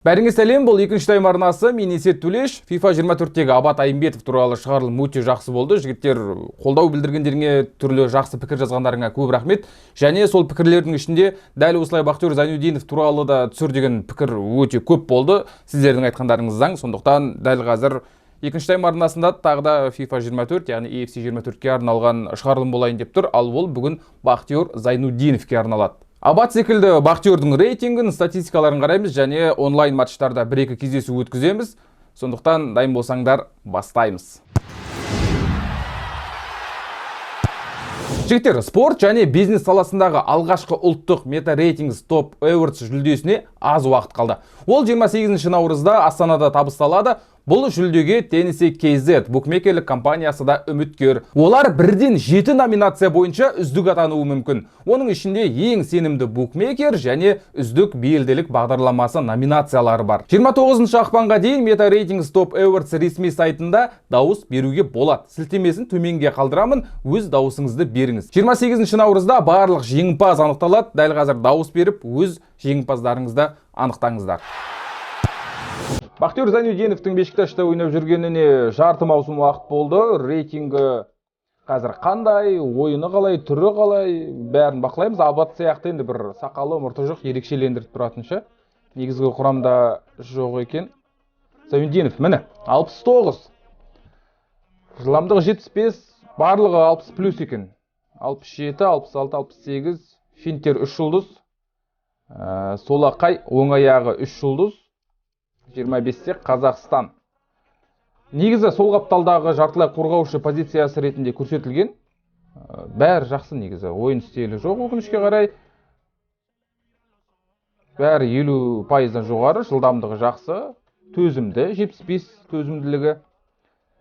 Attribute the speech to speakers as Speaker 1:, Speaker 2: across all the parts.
Speaker 1: Бәріңе сәлем, бұл екінші тайм арнасы, мен Есет Төлеш. FIFA 24-тегі Абат Айымбетов туралы шығарылым өте жақсы болды. Жігіттер, қолдау білдіргендеріңе, түрлі жақсы пікір жазғандарыңа көп рахмет. Және сол пікірлердің ішінде дәл осылай Бақтияр Зайнутдинов туралы да түсір деген пікір өте көп болды. Сіздердің айтқандарыңыз заң, сондықтан дәл қазір екінші тайм арнасында тағы да FIFA 24, яғни EFC 24-ке арналған шығарылым болайын деп тұр. Ал ол бүгін Бақтияр Зайнутдиновке арналады. Абат секілді Бақтиярдың рейтингін, статистикаларын қараймыз және онлайн матчтарда бір-екі кездесу өткіземіз. Сондықтан дайын болсаңдар, бастаймыз. Жігіттер, спорт және бизнес саласындағы алғашқы ұлттық Meta Ratings Top Awards жүлдесіне аз уақыт қалды. Ол 28 наурызда Астанада табысталады. Бұл жүлдеге Тенниси KZ букмекерлік компаниясы да үміткер. Олар бірден 7 номинация бойынша үздік атануы мүмкін. Оның ішінде ең сенімді букмекер және үздік белділік бағдарламасы номинациялары бар. 29 ақпанға дейін Meta Ratings Top Awards ресми сайтында дауыс беруге болады. Сілтемесін төменге қалдырамын, өз дауысыңызды беріңіз. 28 наурызда барлық жеңімпаз анықталады. Дәл қазір дауыс беріп, өз жеңімпаздарыңызды анықтаңыздар. Бақтияр Зайнутдиновтың Бешикташта ойнап жүргеніне жарты маусым уақыт болды. Рейтингі қазір қандай, ойыны қалай, түрі қалай, бәрін бақылаймыз. Абат сияқты енді бір сақалы, мұрты жоқ, ерекшелендіріп тұратынша. Негізгі құрамда жоқ екен. Зайнутдинов міне 69. Жылдамдығы 75, барлығы 60 плюс екен. 67, 66, 68, финттер 3 жұлдыз. Солақай оң аяғы 3 жұлдыз. 25-те Қазақстан. Негізі сол қапталдағы жартылай қорғаушы позициясы ретінде көрсетілген. Бәрі жақсы негізі. Ойын стилі жоқ, өкінішке қарай. Бәрі 50%-дан жоғары, жылдамдығы жақсы, төзімді, 75 төзімділігі.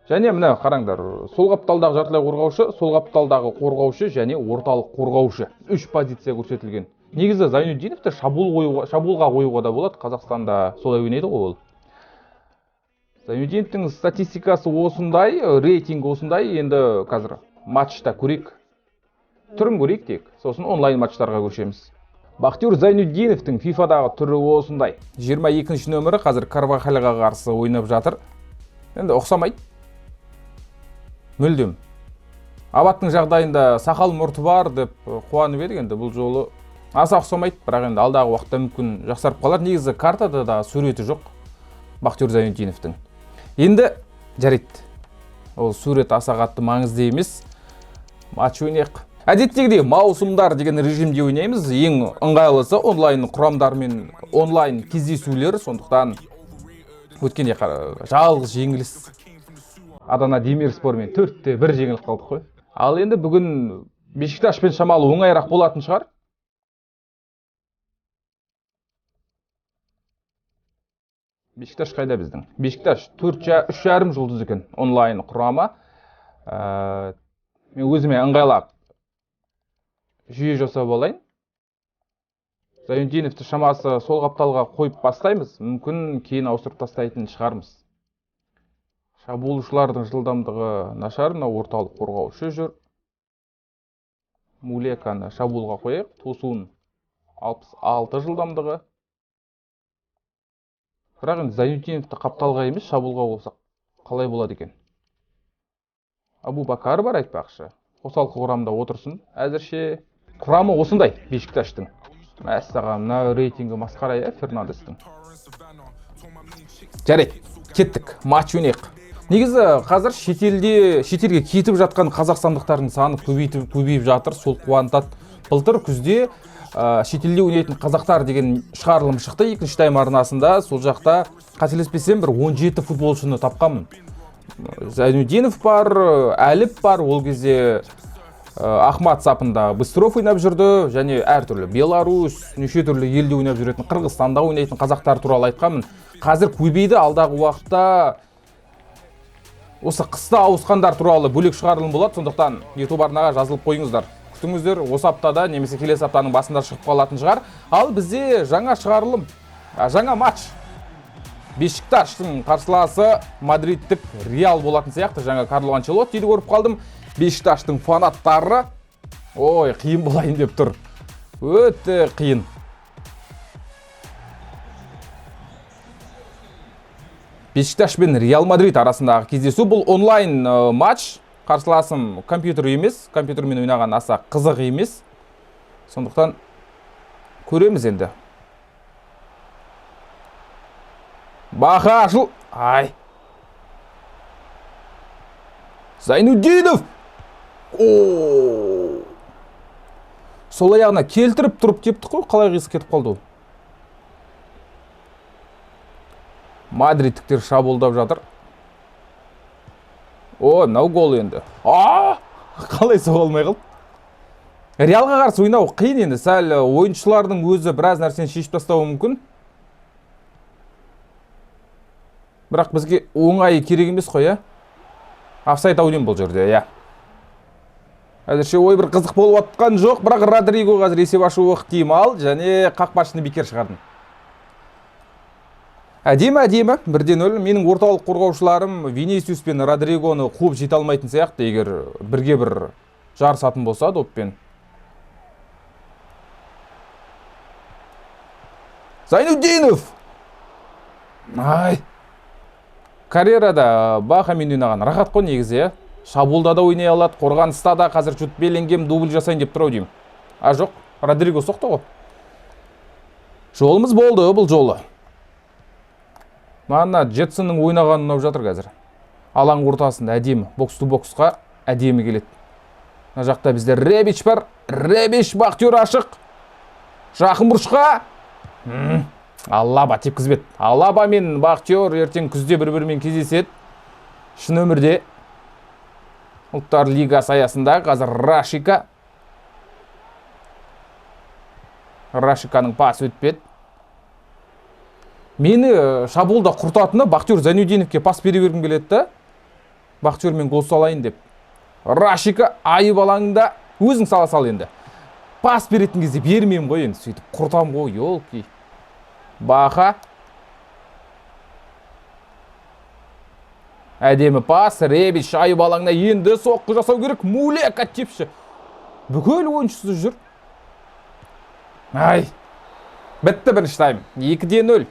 Speaker 1: Және міне қараңдар, сол қапталдағы жартылай қорғаушы, сол қапталдағы қорғаушы және орталық қорғаушы. 3 позиция көрсетілген. Негізі Зайнутдиновті шабуылға қоюға да болады. Қазақстанда солай ойнайды ғой ол. Зайнутдиновтың статистикасы осындай, рейтингі осындай. Енді қазір матчта көрейік. Түрін көрейік тек. Сосын онлайн матчтарға көшеміз. Бақтияр Зайнутдиновтың FIFA-дағы түрі осындай. 22 нөмірі қазір Карвахальға қарсы ойнап жатыр. Енді ұқсамайды. Мүлдем. Абаттың жағдайында сақал мұрты бар деп қуанып едік, енді бұл жолы аса ұқсамайды, бірақ енді алдағы уақытта мүмкін жақсарып қалар. Негізі картада да суреті жоқ Бақтияр Зайнутдиновтың. Енді жарайды. Ол сурет аса қатты маңызды емес. Матч ойнайық. Әдеттегідей маусымдар деген режимде ойнаймыз. Ең ыңғайлысы онлайн құрамдармен онлайн кездесулер, сондықтан өткенде жалғыз жеңіліс Адана Демирспормен 4-1 жеңіліп қалдық қой. Ал енді бүгін Бешикташпен шамалы оңайырақ болатын шығар. Бешикташ қайда біздің? Бешикташ үш жарым жұлдыз екен онлайн құрама. Мен өзіме ыңғайлап жүйе жасап алайын. Зайнутдиновті шамасы сол қапталға қойып бастаймыз. Мүмкін кейін ауыстырып тастайтын шығармыз. Шабуылшылардың жылдамдығы нашар, мына орталық қорғаушы жүр. Мулеканы шабуылға қояйық. Тосуын 66 жылдамдығы. Бірақ енді Зайнутдиновті қапталға емес, шабуылға қойсақ қалай болады екен? Абу Бакар бар айтпақшы. Қосалқы құрамда отырсын. Әзірше құрамы осындай Бешикташтың. Мәссаған, мына рейтингі масқара, иә, Фернандестің. Жарайды, кеттік. Матч ойнайық. Негізі қазір шетелге кетіп жатқан қазақстандықтардың саны көбейіп жатыр, сол қуантады. Былтыр күзде шетелде ойнайтын қазақтар деген шығарылым шықты екінші тайм арнасында. Сол жақта қателеспесем бір 17 футболшыны тапқанмын. Зайнутдинов бар, Әліп бар, ол кезде Ахмат сапында Быстров ойнап жүрді, және әртүрлі Беларусь, неше түрлі елде ойнап жүретін, Қырғызстанда ойнайтын қазақтар туралы айтқанмын. Қазір көбейді, алдағы уақытта осы қыста ауысқандар туралы бөлек шығарылым болады, сондықтан YouTube арнаға жазылып қойыңыздар. Күтіңіздер, осы аптада немесе келесі аптаның басында шығып қалатын шығар. Ал бізде жаңа шығарылым, жаңа матч. Бешикташтың қарсыласы мадридтік Реал болатын сияқты. Жаңа Карло Анчелоттиді көріп қалдым. Бешикташтың фанаттары, ой, қиын болайын деп тұр. Өте қиын. Бешикташ пен Реал Мадрид арасындағы кездесу. Бұл онлайн матч. Қарсыласым компьютер емес, компьютермен ойнаған аса қызық емес. Сондықтан көреміз енді. Баха ашыл. Ай. Зайнуддинов. О! Сол аяғына келтіріп тұрып тепті қой, қалай қисық кетіп қалды ол. Мадридтіктер шабуылдап жатыр. О, мынау гол енді. А! Қалай соға алмай қалды? Реалға қарсы ойнау қиын енді. Сәл ойыншылардың өзі біраз нәрсені шешіп тастауы мүмкін. Бірақ бізге оңай керек емес қой, ә? Офсайд ау деймін бұл жерде, иә. Әзірше ой бір қызық болып атқан жоқ, бірақ Родриго қазір есеп ашуы ықтимал және қақпашыны бекер шығардым. Әдемі, әдемі, 1-0. Менің орталық қорғаушыларым Винисиус пен Родригоны қуып жете алмайтын сияқты, егер бірге бір жарысатын болса доппен. Зайнуддинов! Ай! Карьерада Бахамен ойнаған рахат қой негізі, иә? Шабуылда да ойнай алады, қорғаныста да. Қазір Джуд Беллингем дубль жасайын деп тұр ау деймін. А жоқ, Родриго соқты ғой. Жолымыз болды бұл жолы. Мана Джетсонның ойнағаны ұнап жатыр қазір. Алаң ортасында әдемі, бокс ту боксқа әдемі келеді. Мына жақта бізде Ребич бар. Ребич, Бақтияр ашық. Жақын бұрышқа. Алаба тепкізбеді. Алаба мен Бақтияр ертең күзде бір-бірімен кездеседі. Шын өмірде Ұлттар Лигасы аясында қазір Рашика. Рашиканың пасы өтпеді. Мені шабуылда құртатыны Бақтияр Зайнуддиновке пас бере бергім келеді да. Бақтиярмен гол салайын деп. Рашика айып алаңында өзің сала сал енді. Пас беретін кезде бермеймін ғой енді, сөйтіп құртам ғой, елки. Баха. Әдемі пас, Ребич айып алаңына енді соққы жасау керек. Мулека тепші. Бүкіл ойыншысы жүр. Ай. Бітті бірінші тайм. 2-0.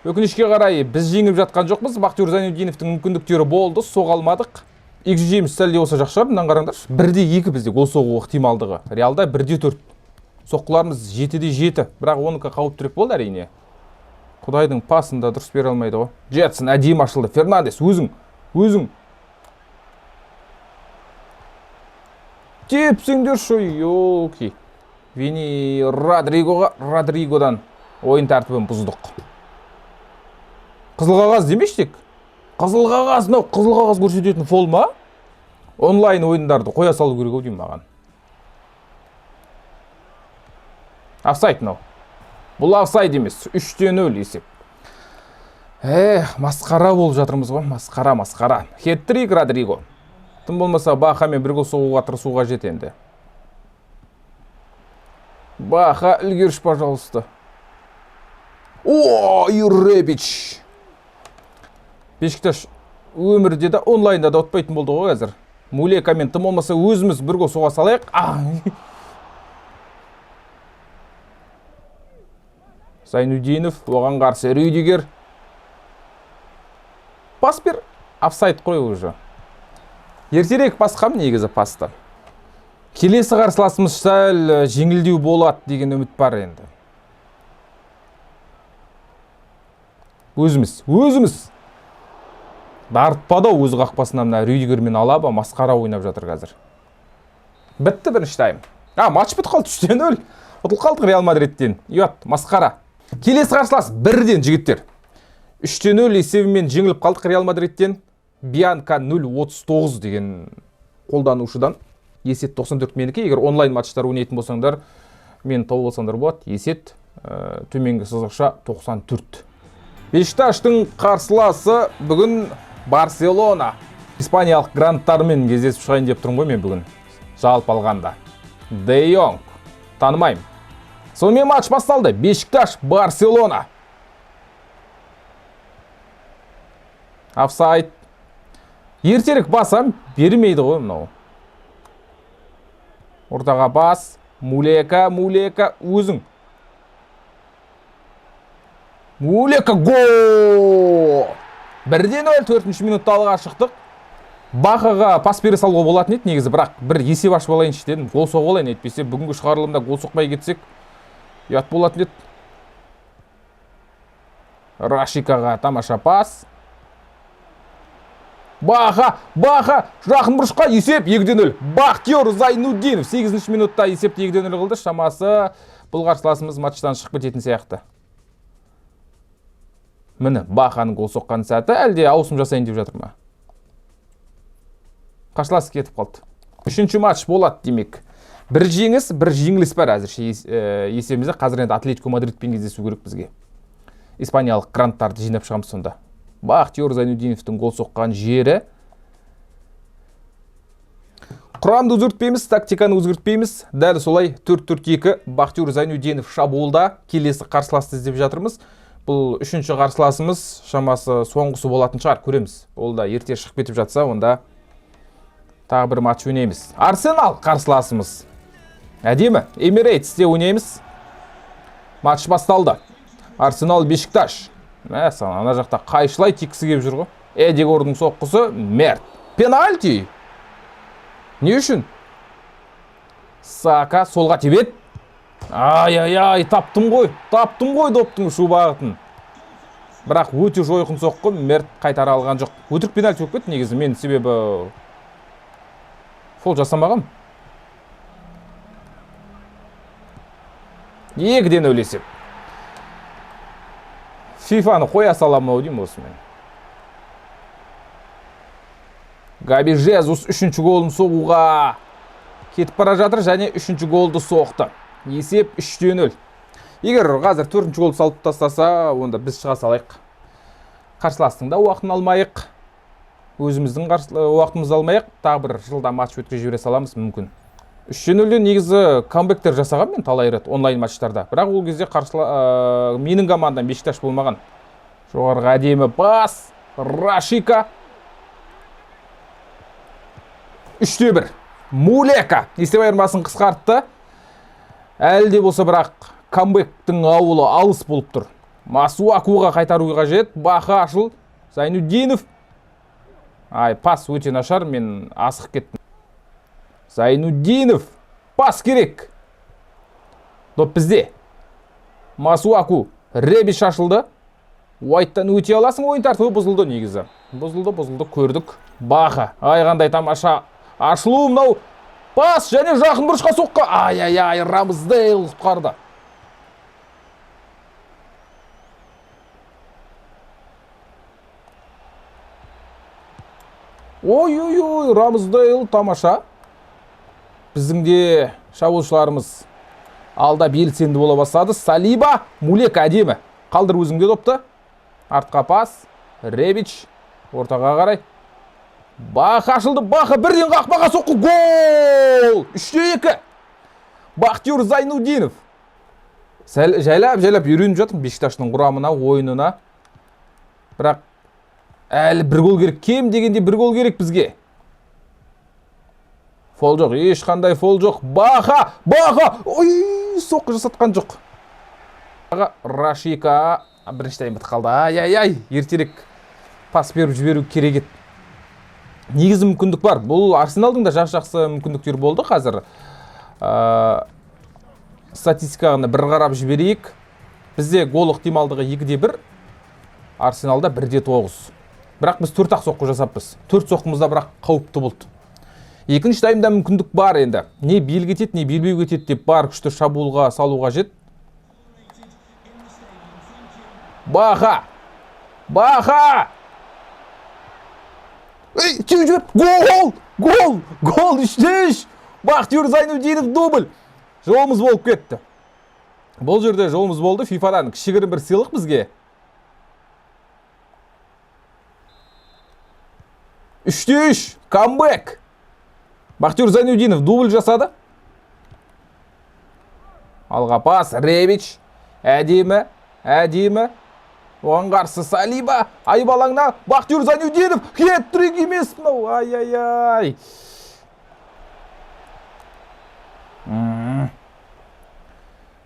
Speaker 1: Өкінішке қарай біз жеңіп жатқан жоқпыз. Бақтияр Зайнуддиновтың мүмкіндіктері болды, соға алмадық. Екі жеміс сәл де болса жақсы шығар, мынаны қараңдаршы. 1-2 бізде гол соғу ықтималдығы. Реалда 1-4. Соққыларымыз 7-7. Бірақ оныкі қауіптірек болды әрине. Құдайдың пасын да дұрыс бере алмайды ғой. Джетсон әдемі ашылды. Фернандес, өзің, өзің. Тепсеңдерші, елки. Вини Родригоға, Родригодан ойын тәртібін бұздық. Қызыл қағаз демеші тек. Қызыл қағаз, мынау қызыл қағаз көрсететін фол ма? Онлайн ойындарды қоя салу керек ау деймін маған. Офсайд мынау. Бұл офсайд емес, 3-0 есеп. Эх, масқара болып жатырмыз ғой, масқара, масқара. Хет-трик Родриго. Тым болмаса Бахамен бір гол соғуға тырысу қажет енді. Баха, үлгерші, пожалуйста. О, Ребич. Бешикташ өмірде де, онлайнда да ұтпайтын болды ғой қазір. Мулекамен тым болмаса өзіміз бір гол соға салайық. Зайнуддинов, оған қарсы Рюдигер. Пас бер, офсайд қой уже. Ертерек басқам негізі пасты. Келесі қарсыласымыз сәл жеңілдеу болады деген үміт бар енді. Өзіміз, өзіміз. Дарытпады өз қақпасына мына Рюдигер мен Алаба масқара ойнап жатыр қазір. Бітті бірінші тайм. Матч бітіп қалды, 3-0. Ұтылып қалдық Реал Мадридтен. Ұят, масқара. Келесі қарсылас бірден жігіттер. 3-0 есебімен жеңіліп қалдық Реал Мадридтен. Бианка нөл отыз тоғыз деген қолданушыдан. Есет 94 менікі. Егер онлайн матчтар ойнайтын болсаңдар, мені тауып алсаңдар болады. Есет төменгі сызықша 94. Бешикташтың қарсыласы бүгін Барселона. Испаниялық гранттармен кездесіп шығайын деп тұрмын ғой мен бүгін. Жалпы алғанда. Де Йонг. Танымаймын. Сонымен матч басталды. Бешикташ Барселона. Офсайд. Ертерек басам, бермейді ғой мынау. Ортаға бас. Мулека, Мулека, өзің. Мулека, гол! 1-0, 4-ші минутта алға шықтық. Бахаға пас бере салуға болатын еді негізі, бірақ бір есеп ашып алайыншы дедім. Гол соғып алайын, әйтпесе бүгінгі шығарылымда гол соқпай кетсек ұят болатын еді. Рашикаға тамаша пас. Баха, Баха, жақын бұрышқа есеп 2-0. Бахтиёр Зайнуддинов 8-ші минутта есепті 2-0 қылды. Шамасы бұл қарсыласымыз матчтан шығып кететін сияқты. Міне, Баханың гол соққан сәті. Әлде ауысым жасайын деп жатыр ма? Қарсылас кетіп қалды. 3-ші матч болады демек. Бір жеңіс, бір жеңіліс бар әзірше есебімізде. Қазір енді Атлетико Мадридпен кездесу керек бізге. Испаниялық гранттарды жинап шығамыз сонда. Бахтиёр Зайнуддиновтың гол соққан жері. Құрамды өзгертпейміз, тактиканы өзгертпейміз. Дәл солай 4-4-2 Бахтиёр Зайнуддинов шабуылда. Келесі қарсыласты іздеп жатырмыз. Бұл 3-ші қарсыласымыз, шамасы соңғысы болатын шығар, көреміз. Ол да ерте шығып кетіп жатса, онда тағы бір матч ойнаймыз. Арсенал қарсыласымыз. Әдемі, Эмирейтсте ойнаймыз. Матч басталды. Арсенал Бешикташ. Мәссаған, ана жақта қайшылай тикісі келіп жүр ғой. Эдегордың соққысы, Мерт. Пенальти! Не үшін? Сака солға тебеді. Ай-ай-ай, таптым ғой. Таптым ғой доптың ұшу бағытын. Бірақ өте жойқын соққы, Мерт қайтара алған жоқ. Өтірік пенальти болып кетті негізі. Мен себебі фол жасамағам. 2-0 есеп. Фифаны қоя салам ау деймін осымен. Габи Жезус 3-ші голын соғуға кетіп бара жатыр және 3-ші голды соқты. Есеп 3-0. Егер қазір 4-ші голды салып тастаса, онда біз шыға салайық. Қарсыластың да уақытын алмайық. Өзіміздің уақытымызды алмайық. Тағы бір жылда матч өткізіп жібере саламыз мүмкін. 3-0-ден негізі камбэктер жасаған мен талай рет онлайн матчтарда. Бірақ ол кезде менің командам Бешикташ болмаған. Жоғарғы әдемі пас. Рашика. 3-1. Мулека есеп айырмасын қысқартты. Әлі де болса бірақ камбэктің ауылы алыс болып тұр. Масуакуға қайтару қажет. Баха ашыл. Зайнуддинов. Ай, пас өте нашар, мен асығып кеттім. Зайнуддинов. Пас керек. Доп бізде. Масуаку. Ребич ашылды. Уайттан өте аласың, ойын тәртібі бұзылды негізі. Бұзылды, бұзылды, көрдік. Баха. Ай, қандай тамаша ашылу мынау. Пас және жақын бұрышқа соққы. Ай-ай-ай, Рамсдейл құтқарды. Ой-ой-ой, Рамсдейл тамаша. Біздің де шабуылшыларымыз алда белсенді бола бастады. Салиба, Мулек әдемі. Қалдыр өзіңде допты. Артқа пас. Ребич ортаға қарай. Баха ашылды. Баха бірден қақпаға соққы. Гол! 3-2. Бахтиёр Зайнуддинов. Сәл жайлап-жайлап үйреніп жатырмын Бешикташтың құрамына, ойынына. Бірақ әлі бір гол керек. Кем дегенде бір гол керек бізге. Фол жоқ, ешқандай фол жоқ. Баха, Баха! Ой, соққы жасатқан жоқ. Рашика бірінші тайм бітіп қалды. Ай-ай-ай, ертерек пас беріп жіберу керек еді. Негізі мүмкіндік бар. Бұл Арсеналдың да жақсы мүмкіндіктері болды қазір. Статистиканы бір қарап жіберейік. Бізде гол ықтималдығы 2-1, Арсеналда 1-9. Бірақ біз 4 ақ соққы жасаппыз. 4 соққымызда бірақ қауіпті болды. Екінші таймда мүмкіндік бар енді. Не бел кетеді, не белбеу кетеді деп бар күшті шабуылға салу қажет. Баха! Баха! Ей, теуіп жібер! Гол! Гол! Гол! 3-3! Бахтиёр Зайнуддинов дубль! Жолымыз болып кетті. Бұл жерде жолымыз болды. FIFA-дан кішігірім бір сыйлық бізге. 3-3! Камбэк! Бахтиёр Зайнуддинов дубль жасады. Алға пас, Ребич. Әдемі, әдемі. Оған қарсы Салиба. Айып алаңына Бахтиёр Зайнуддинов. Хет-трик емес мынау. Ай-ай-ай.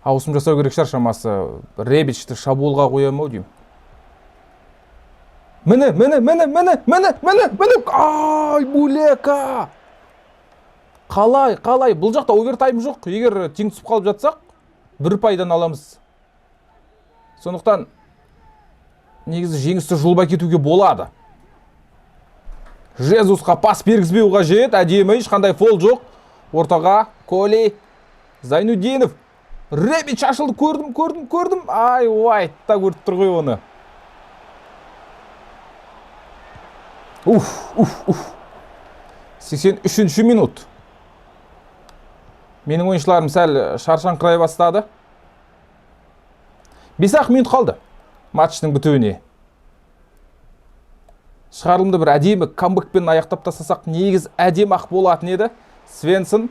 Speaker 1: Ауысым жасау керек шығар шамасы. Ребичті шабуылға қоямын ау деймін. Міне, міне, міне, міне, міне, міне, міне. Ай, Булека! Қалай, қалай? Бұл жақта овертайм жоқ. Егер тең түсіп қалып жатсақ, бір пайдан аламыз. Сондықтан негізі жеңісті жұлып әкетуге болады. Жезусқа пас бергізбеу қажет. Әдемі, ешқандай фол жоқ. Ортаға Коли, Зайнудинов. Ребич ашылды, көрдім, көрдім, көрдім. Ай, Уайт та көріп тұр ғой оны. Уф, уф, уф. 83-ші минут. Менің ойыншыларым сәл шаршаңқырай бастады. 5-ақ минут қалды матчтың бітуіне. Шығарылымды бір әдемі камбэкпен аяқтап тастасақ, негіз әдемі ақ болатын еді. Свенсон.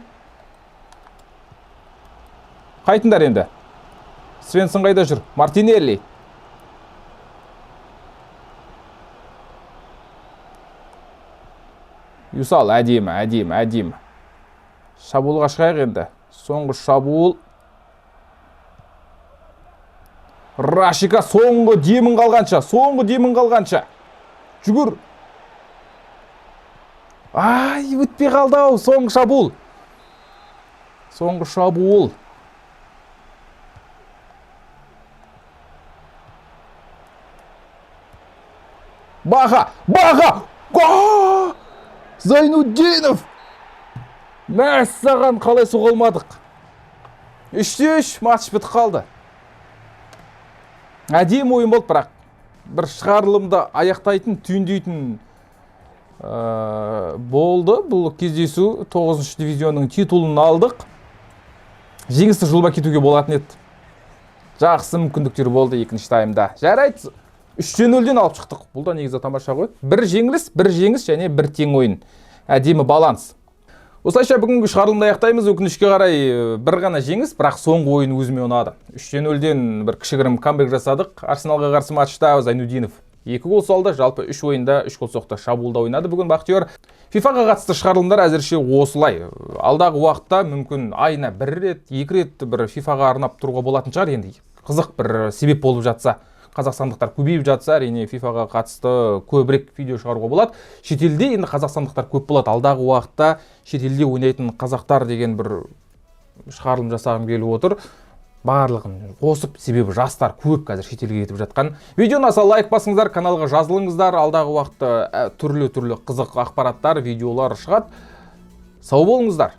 Speaker 1: Қайтыңдар енді. Свенсон қайда жүр? Мартинелли. Юсал, әдемі, әдемі, әдемі. Шабуылға шығайық енді. Соңғы шабуыл. Рашика соңғы демін қалғанша, соңғы демін қалғанша. Жүгір. Ай, өтпей қалды ау, соңғы шабуыл. Соңғы шабуыл. Баға, баға! Га! Зайнуддинов! Мәссаған, қалай соға алмадық. 3-3 матч бітіп қалды. Әдемі ойын болды, бірақ бір шығарылымды аяқтайтын, түйіндейтін болды. Бұл кездесу 9-шы дивизионның титулын алдық. Жеңісті жұлып әкетуге болатын еді. Жақсы мүмкіндіктер болды екінші таймда. Жарайды, 3-0-ден алып шықтық. Бұл да негізі тамаша ғой. Бір жеңіліс, бір жеңіс және бір тең ойын. Әдемі баланс. Осылайша бүгінгі шығарылымды аяқтаймыз. Өкінішке қарай бір ғана жеңіс, бірақ соңғы ойын өзіме ұнады. 3-0-ден бір кішігірім камбэк жасадық. Арсеналға қарсы матчта Зайнудинов 2 гол салды. Жалпы 3 ойында 3 гол соқты. Шабуылда ойнады бүгін Бақтияр. FIFA-ға қатысты шығарылымдар әзірше осылай. Алдағы уақытта мүмкін айына бір рет, 2 рет бір FIFA-ға арнап тұруға болатын шығар. Енді қызық бір себеп болып жатса, қазақстандықтар көбейіп жатса, әрине FIFA-ға қатысты көбірек видео шығаруға болады. Шетелде енді қазақстандықтар көп болады. Алдағы уақытта шетелде ойнайтын қазақтар деген бір шығарылым жасағым келіп отыр. Барлығын қосып, себебі жастар көп қазір шетелге кетіп жатқан. Видеоны аса лайк басыңыздар, каналға жазылыңыздар. Алдағы уақытта түрлі-түрлі қызық ақпараттар, видеолар шығады. Сау болыңыздар.